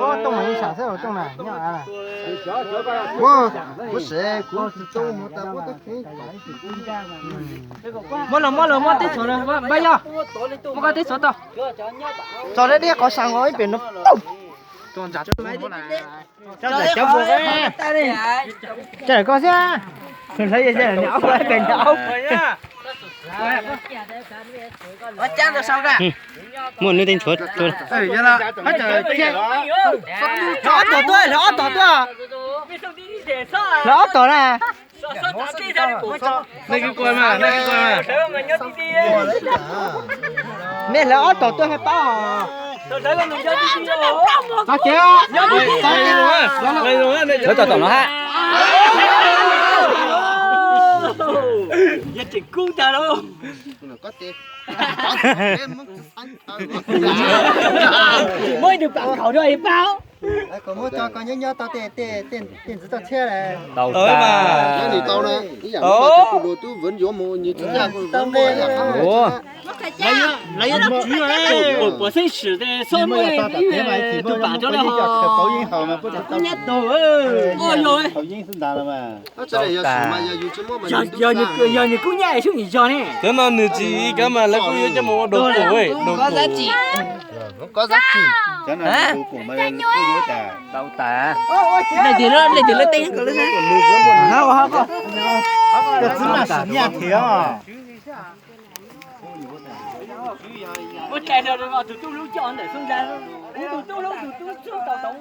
Ua tooj mas ib sam xwb, tooj na nyob av na. Ua, kuv sev kuv tsis tau mus tas muab tub kheev. Muab los muab los muab teb txhuam, Npaj Yog, muab koj teb txhuam tau. Txog deb deb qhov sau nkaus ib pem no. Coj daim cov vos, coj daim koj xwb. Nws hlawv yog daim aub, daim aub. Muaj nws tej ntshuav. Ob tog tuaj, ob tog tuaj. Hlawv ob tog na. Nej kwv kuag mas, nej kwv kuag mas. Nej hlawv ob tog tuaj thiaj paub. Txog kev, txog kev. Lawv tom tom no hab. Muab ib tug pam khaum rau ib paub. Kom muab tso koj nyob nyob tau tej ntxiv toj tshiab. Tau tas. Ib yam li tub vwv yuav mus nws tsis yaj tau nqe. Lawv yuav tau tswv puas xeeb sim xob muab tus pam rau lawv ho. Yog nws kub nyab es xub nim yog ne. Cov no nws tsis kav mas lawv kuj yuav coj mus ua dog pum, dog pum. Leej twg leej twg lawv tej ko lawv. Cov txiv mas sim nyaj thiab. Muab tsa rau tus tub hlub coj ntawm xub ntxa, tus tub hlub tus tub txub tau tau.